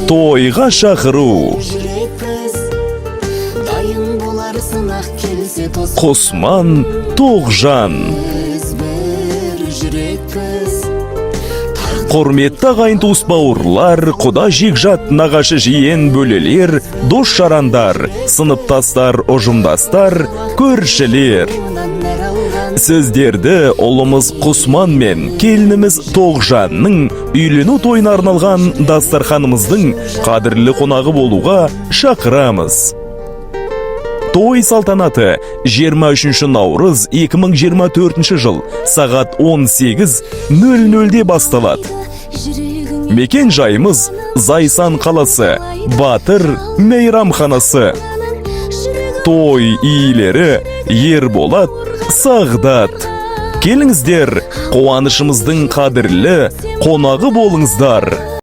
Тойға шақыру. Жүрекпіз дайын болар сынақ келсе тос. Құсман, Тоғжан. Біз бір жүрекпіз. Құрметті ағайын, туыс, бауырлар, құда, жекжат, нағашы, жиен, бөлелер, дос жарандар, сыныптастар, ұжымдастар, көршілер. Нәр алған. Сіздерді ұлымыз Құсман мен келініміз Тоғжанның үйлену тойына арналған дастарханымыздың қадірлі қонағы болуға шақырамыз. Той салтанаты 23 наурыз 2024 жыл сағат 18.00-де басталады. Жүрегің. Мекен жайымыз: Зайсан қаласы, Батыр мейрамханасы. Той иелері: Ерболат, Сағдат. Келіңіздер, қуанышымыздың қадірлі қонағы болыңыздар.